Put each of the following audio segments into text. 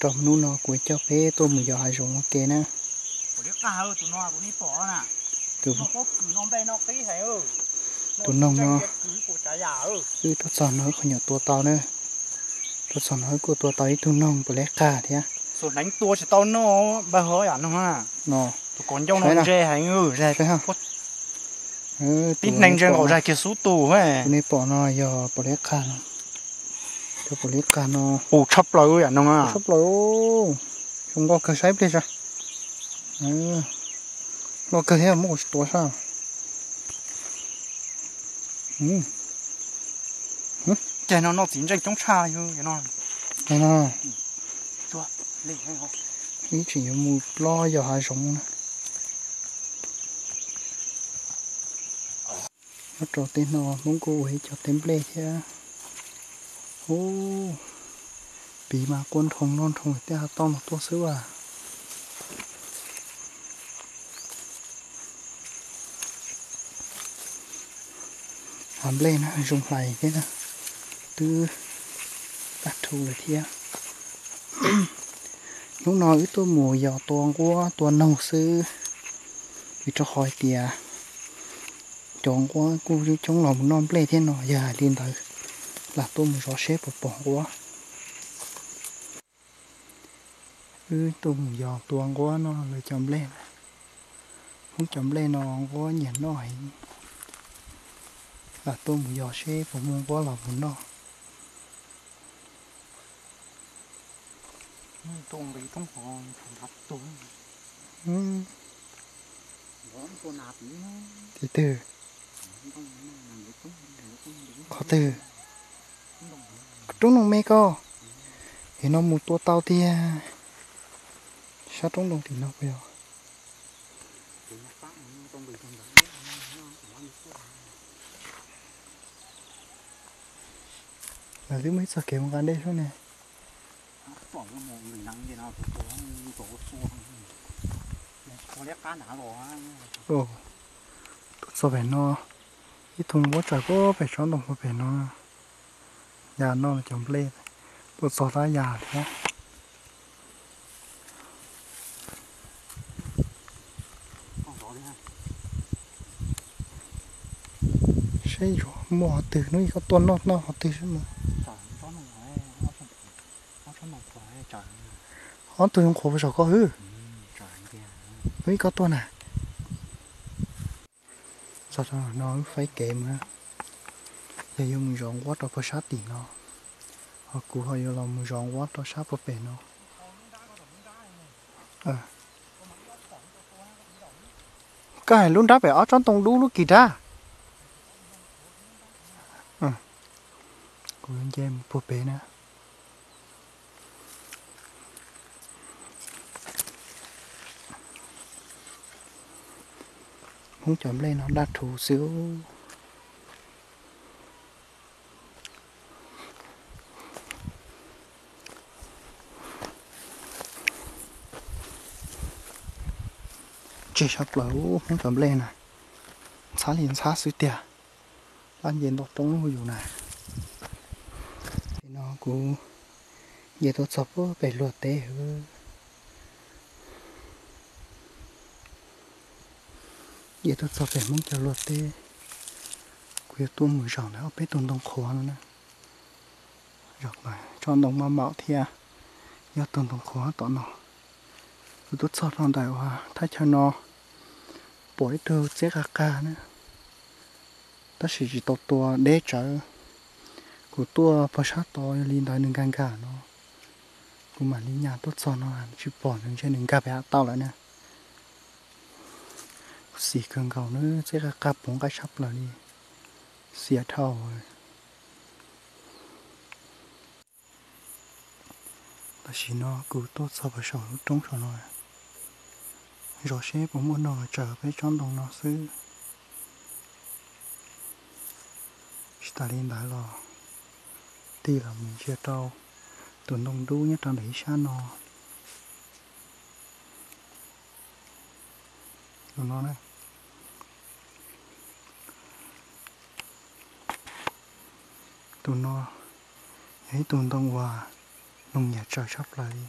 Rau hnub no kuv coj peb tuaj mus yos hav zoov ua ke na. Tus noog no, wb tuaj txog no wb qhov nyuam tua tau na. Tuaj txog no wb kuj tua tau ib tug noog puas leb qag thiab. Tua tsis tau no, npawg ho yam no. Tus kaus ncauj no ntse heev, tib hneev ntse nkaus zag kiag xub tus. Tus nej pom no yog puas leb qag no. Cov puas leb qag no qus tshaj plaws yam no. Tshaj plaws. Zoo nkauj kawg, saib pliag saib. Nkauj kawg thiab, muab kuv tsis tuav sab. Ces no noj txiv ntseej coob tshaj yog no. Ib tseem yuav mus plob yos hav zoov na. Nyob rau tej no Hmoob kuj ua ib co teb nplej thiab. Ub, piv mas quaj nroo noj nroo tej hav tauj no tuaj xwb as. Hav nplej na zoo hlais thiab, twb daj rhuv lawm thiab. Hnub no wb tuaj mus yos tua nquab tua noog xwb, vim rau qhov hais tias cov nquab kuj coob los mus noj nplej thiab no, yog hais li ntawd lam tuaj mus zov seb puas pom nquab. Wb tuaj mus yos tua nquab noj lawv cov nplej na. Hmoob cov nplej no nquab nyiam noj heev. Lam tuaj mus yos seb puas muaj nquab los mus noj. Tim twg? Qhov twg? Roob Noo Me ko. Es no mus tua tau tiag. Sab roob ntoo tim no puas yog? Lawv twb muaj ib txoj kev mus nqa dej xwb ne. Tuaj txog pem no, ib tug nquab tsaws puag pem tsob ntoo puag pem no. Ya noj cov nplej, tuaj txog tab ya thiab. Saib yuav muaj qhov twg, hnub ib koj tuaj noj noj qhov twg saib mas. Ob tug zoo qhuav saum ko hwb. Hnub ib koj tuaj na. Txog no wb faib kev mus na, yog yuav mus zov nquab rau puag sab tim no, ho kuv ho yuav los mus zov nquab rau sab puag pem no. Koj hais lub nrab pem ob tsob ntoo dub lub kis dab. Kuv yuav nce mus puag pem na. Hmoob cov nplej no daj rhuv xwb. Tseg sab plaws Hmoob cov nplej na, ntxhab li ntxhab xwb tiag. Lab nce nto roob lub yus na. Tam no kuv nce tuaj txog puag pem luag teb. Nce tuaj txog pem Hmoob cov luag teb, kuv yuav tuaj mus zaum ntawm ob peb tug ntoo qhuav no na. Zaum tsob ntoo maj maum thiab, yog tug ntoo qhuav tom no. Kuv tuaj txog rau ntawm uas thaj chaw no, pom ib tug txiab qab qab na, tab sis tsis tau tua deb tsawv. Kuv tuaj puag sab tod, yog li ntawd nws nkag nkag no, kuv mam li nyas tuaj txog no tsis pom nws, ntshe nws nkag pem hav tauj lawm na. Xis kawg nkaus na, txiab qab qab puv nqaij tshaj plaws li, xiam dhau. Tam sim no kuv tuaj txog puag saum lub roob saum no, zov seb puas muaj noog los tsaws peb tsob ntoo no xwb. Tsis tas li ntawd los tig los mus ntsia rau tus ntoo dub nyob rau ntawm ib sab no. Tus no, tus no yog ib tug ntoo uas noog nyiam tsaws tshaj plaws li.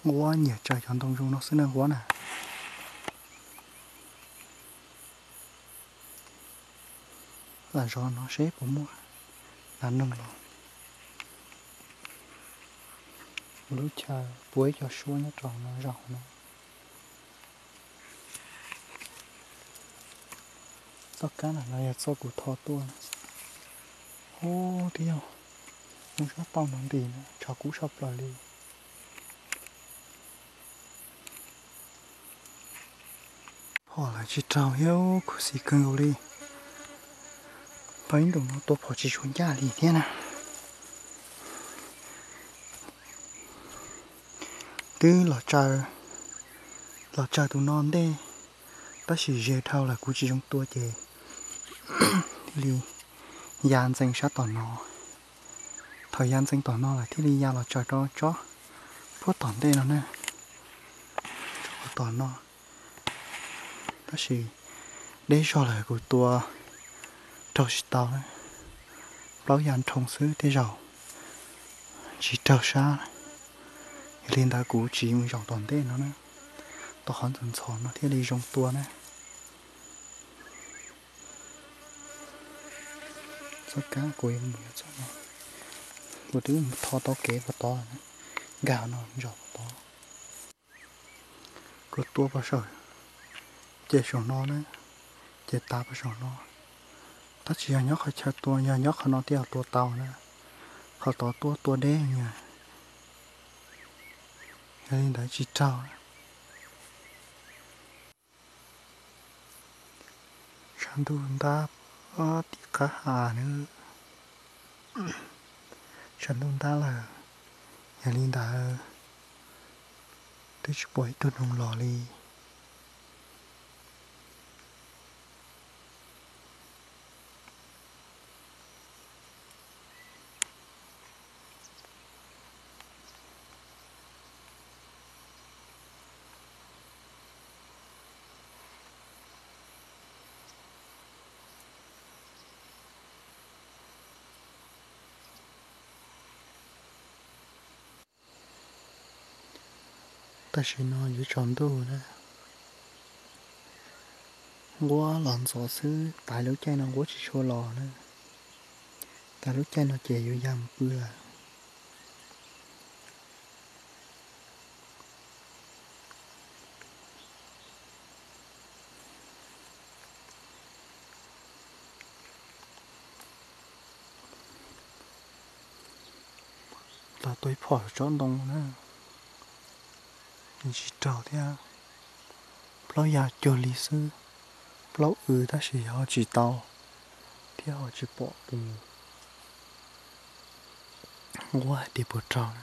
Nquab nyiam tsaws cov ntoo zoo no xwb na nquab na. Lam zov no seb puas muaj nas noog los. Lub chaw puab ib co suab nyob rau no zaum no. Txoj kab no yog txoj kuv tho tuaj. Ub, twb yog lub sab tauj no nti na, tshav kub tshaj plaws li. Phom lawv tsis raug thiab, khuv xim kawg nkaus li. Tau ib ntus no tua phom tsis tshua ncaj li thiab na. Twb los tsaws, los tsaws tus no ntej, tab sis ze dhau lawm kuv tsis zoo tua ces thiaj li ya ntxees sab tom no. Thaum ya ntxees tom no lawm thiaj li ya los tsaws rau tsob puag tom ntej no na, tom no. Tab sis deb zog lawm kuv tua raug tsis tau, plaub ya nrhoo xwb tej zaum tsis raug sab. Yog li ntawd kuv tsiv mus zaum tom ntej no na, tom qhov ntxhov ntxhov no thiaj li zoo tua na. Txoj kab kuv yuav mus txoj no, kuv twb mus tho tau kev puag tod lawm, nkag no zaum puag tod. Kuv tua puag saum, ces saum no na, ces tav puag saum no. Tab sis yog nyob qhov chaw tua, yog nyob qhov no thiaj tua tau na, qhov tod tuaj tua deb nyuag. Yog li ntawd tsis raug. Tshav ntuj ntab tim qab ha na, tshav ntuj ntab lawm, yog li ntawd twb tsis pom ib tug noog los li. Tam sim no yuav tsaus ntuj na, nquab los ntxov xwb, tas lub caij no nquab tsis tshua los na, tas lub caij no ces yuav ya mus pw lawm. Los tua ib phom tsob ntoo na, tsis raug thiab. Plaub ya cuag li xwb, plaub w tab sis ho tsis tau, thiab ho tsis pom tus nquab hais tias puas raug na.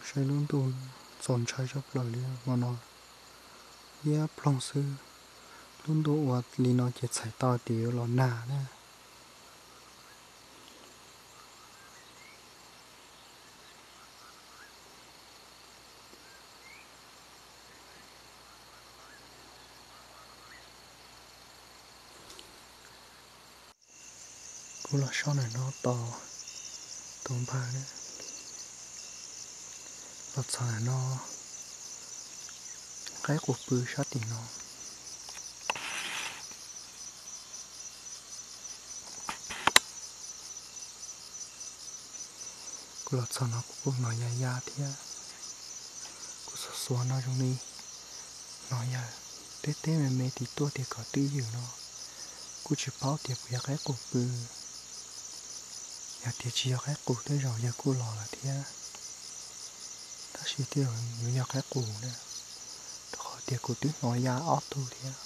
Saib lub ntuj txaus ntshai tshaj plaws li hmo no, liab ploog xwb. Lub ntuj ua li no ces txhais tau tias yuav los nag na. Kuv los so ntawm no tos tus npawg na, los txog ntawm no, qaib qus pw sab tim no. Kuv los txog no kuv kuj hnov ya ya thiab. Kuv xuas xuas no zoo li hnov yawg teb teb me me tim tuaj tias kom twj ywm no, kuj tsis paub tias puas yog qaib qus pw. Yog tias tsis yog qaib qus tej zaum yawg kuj los lawm thiab, tab sis tej zaum yuav yog qaib qus na, rau qhov tias kuv twb hnov ya ob tug thiab.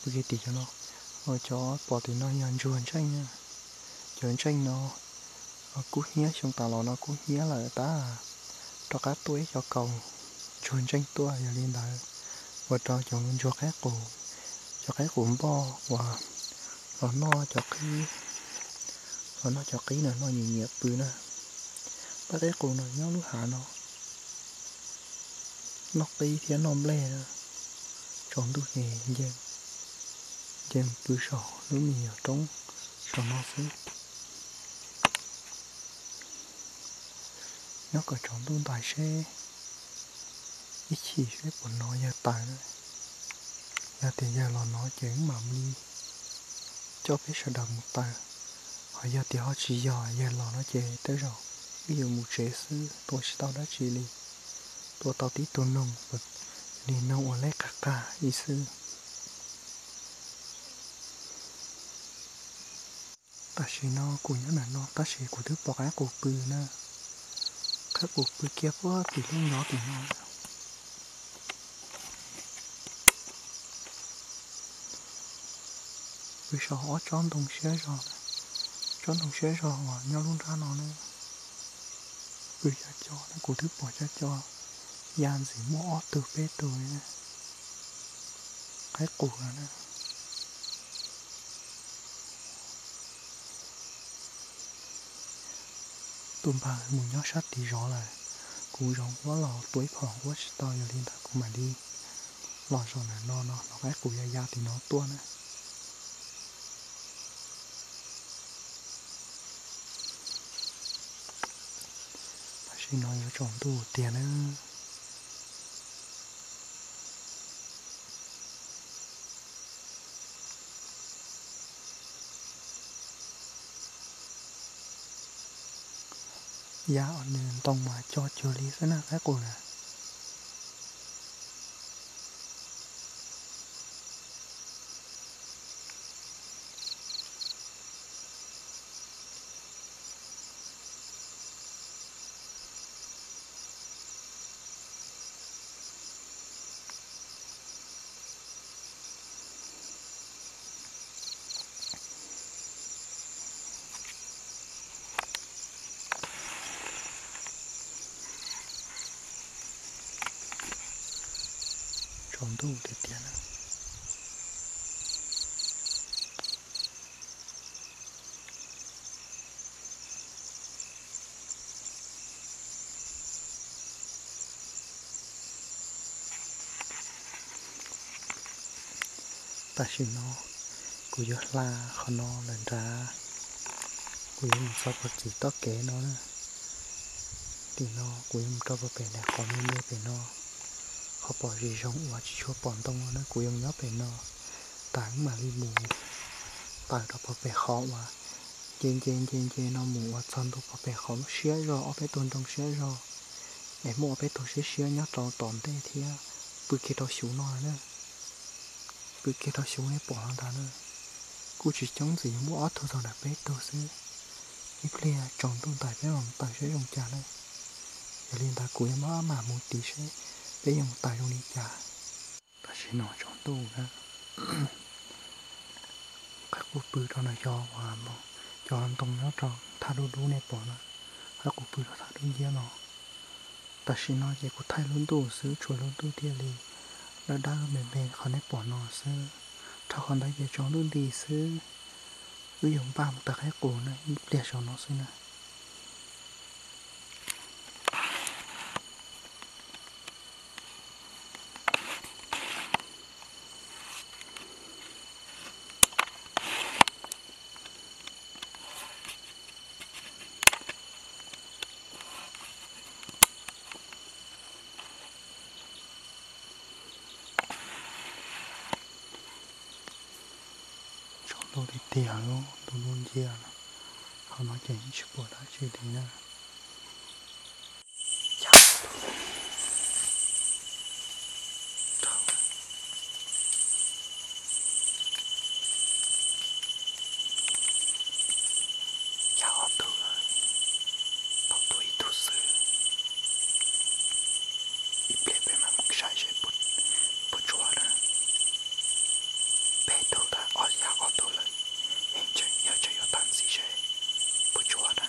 Pw kiag tim cov no, cov pom tim no yog ntsuag ntseej, cov ntseej no kub hnyiab, xyoo tas los no kub hnyiab lawm tab, rov qab tuaj ib co kaus ntsuag ntseej tuaj, yog li ntawd ua rau cov ntsuag qaib qus, cov qaib qus npoj uas los noj cov qib, los noj cov qib no noj nyiam nyiam pw na. Pab qaib qus no nyob lub hav no noj qib thiab noj nplej na. Tsaus ntuj ces nce, nce mus pw saum lub me nyuam roob saum no xwb. Nyob kom tsaus ntuj ntais seb ib chim seb puas hnov yawg taws na. Yog tias yawg los hnov ces wb mam li coj peb sawv daws mus taws. Ho yog tias ho tsis yog yawg los no ces tej zaum wb yuav mus tsev xwb, tua tsis tau dab tsi li. Tua tau tib tug noog, nim noog ua leb qas qas ib xwb. Tam sim no kuv nyob ntawm no tab sis kuv twb pom qaib qus pw na. Qaib qus pw kiag puag tim lub nrov tim no. Pw saum ob tsob ntoo siab zog, tsob ntoo siab zog uas nyob lub nrab no na. Pw co co na, kuv twb pom co co ya ntxim muaj ob tug peb tug li na. Qaib qus no na. Tus npawg mus nyob sab tid zov lawm, kuv zov nquab los tua ib phom nquab tsis tau, yog li ntawd kuv mam li los zaum ntawm no no hnov qaib qus ya ya tim no tuaj na. Tam sim no yuav tsaus ntuj tiag na. Ya os, nws ntoo mas co cuag li xwb na qaib qus na. Tsaus ntuj tiag tiag na. Tam sim no kuv yuav hla qhov no lawm nrad, kuv yuav mus txog puag tim toj kev no na. Tim no kuv yuav mus rau puag pem daim qhov me me pem no, qhov pom zim zoo uas tsis tshua pom ntoo no na, kuv yuav mus nyob pem no. Tas wb mam li mus taws rau puag pem qhov uas nce nce nce nce no mus uas txog ntua puag pem qhov siab zog, ob peb tug nroog siab zog, es muaj ob peb tug siab siab nyob rau tom ntej thiab, pw kiag rau xyuv no na. Pw kiag rau xyuv nej pom no ntag na. Kuj tsis coob, ntxim yuav muaj ob tug txog ntawm peb tug xwb. Ib pliag tsaus ntuj ntais peb mam taws seb zoo cas na. Yog li ntawd kuv yuav maj mam mus tiv seb peb yuav mus taws zoo li cas. Tam sim no tsaus ntuj na. Qaib qus pw rau no yog uas cov ntoo nyob rau thaj dub dub nej pom na. Qaib qus pw rau thaj dub nciab no. Tam sim no ces kuv thaij lub ntuj xwb, tshuav lub ntuj thiaj li dawb dawb me me qhov nej pom no xwb. Dhau qhov ntawd ces tsaus ntuj nti xwb. Wb yuav npaj mus taws qaib qus na, ib pliag saum no xwb na. Tsaus ntuj tiag tiag, ntuj dub nciab no. Qhov no ces yeej tsis pom dab tsi li na. Ya ob tug lawm, tau tuag ib tug xwb. Ib pliag peb mam mus saib seb puas tshuav na. Peb tug tag, ob ya ob tug lawm, yeej tseem yog tseem yuav tag ntxiv seb puas tshuav na.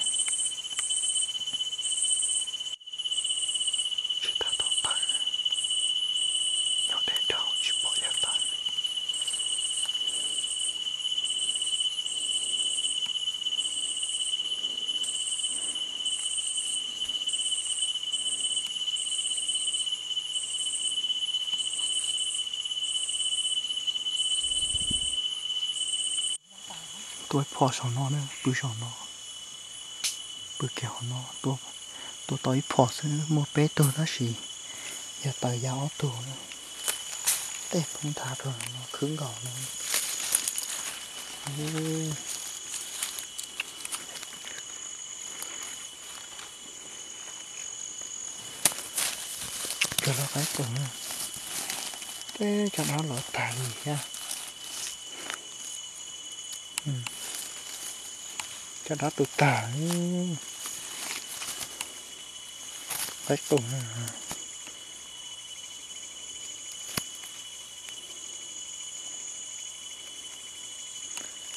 Tua ib phom saum no na, pw saum no, pw kiag hauv no. Tua tau ib phom xwb, muaj peb tug tab sis yog taws ya ob tug na. Tej poob nthav rau no khwb nkaus no. Cov loj qaib qus, tej cov dab los tag li thiab. Cov dab tu tag, qaib qus.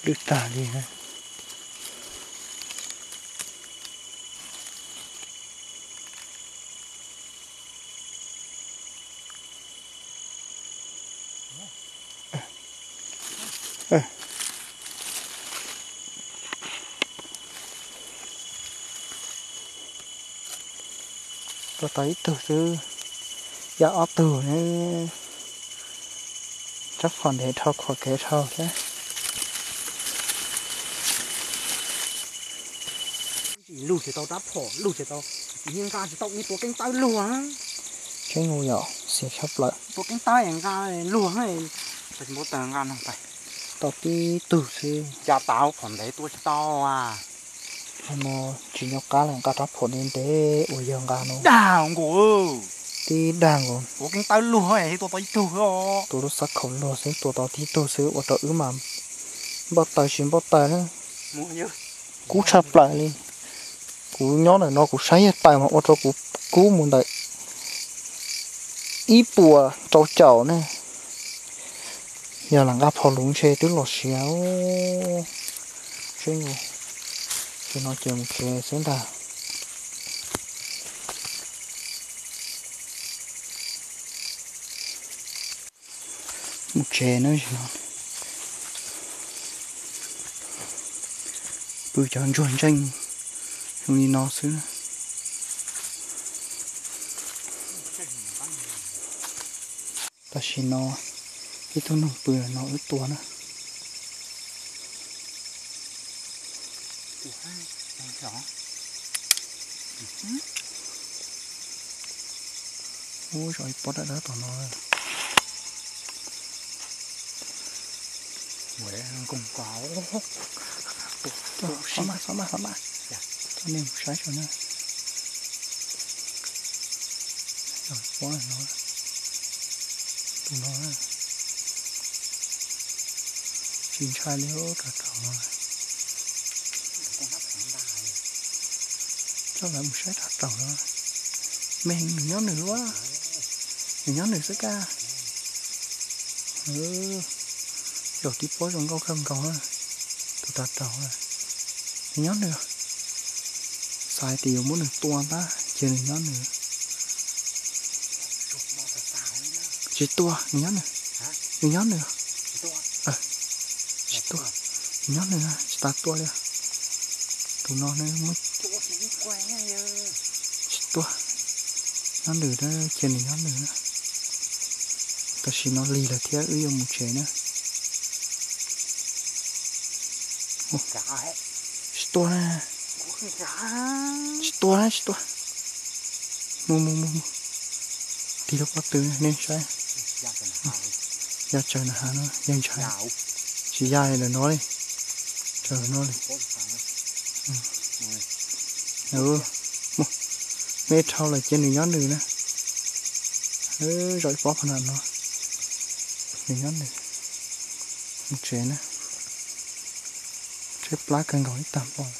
Lwj tag li. Tua tau ib tug xwb, ya ob tug ne. Rab phom ntev dhau qhuam kev dhau thiab. Lug tsis tau rab phom, lug tsis tau, nqa tsis tau, tua keeb tawb luag. Tseeb yom, xiam tshaj plaws. Tua keeb tawb nqa luag, nqa no pais. Tau tib tug xwb. Cas tas phom ntev tua tsis tau a. Qhov no tsis nco qab lawm, nqa rab phom ntev ntev uas yog nqa no. Dag nkaus. Tib dag nkaus. Tua keeb tawb luag tua tau ib tug. Tua lub xab khaum luag xwb, tua tau tib tug xwb, ua rau wb mas npau taws tsis npau taws na. Kub tshaj plaws li. Kuv nyob ntawm no kuv saib yawg taws mas ua rau kuv kub mus ntawm ib puas rau caum ne. Yog lam nqa phom luv ntshe twb los siav. Tseeb, ces no ces mus tsev xwb ntag. Mus tsev na, pw cov ntsuag ntseej zoo li no xwb. Tam sim no ib tug noog pw no wb tua na. Ub, zov ib pob dawb dawb tom no. Xov maj, xov maj, xov maj. Coj nej mus saib saum na. Zov ib pob no, tus no na. Tsis ntshai li, rau rau no. Coj lawv mus saib rau rau no. Me nws nyob nws luaj, nws nyob nws xwb kab. Zaum tib pob zoo nkauj kawg nkaus na. Tus rau rau na, nws nyob nws. Xav hais tias yuav muab nws tua ntag, cia nws nyob nws. Tsis tua, nws nyob nws. Nws nyob nws. Tsis tua, nws nyob nws, tsis tas tua li. Tus no ne, tsis tua, nyob nws, cia nws nyob nws. Tam sim no lig lawm thiab, wb yuav mus tsev na. Tsis tua na, tsis tua na, tsis tua. Mus mus mus mus. Tig lub pob tw nej saib. Ya tsaws na ha no, ya ntshai. Tsis ya li ntawm no li. Tsaws no li. Me dhau lawm cia nws nyob nws na. Zaum ib pob pha na no. Nws nyob nws. Mus tsev na. Tshaib plab kawg nkaus ib tag npaum.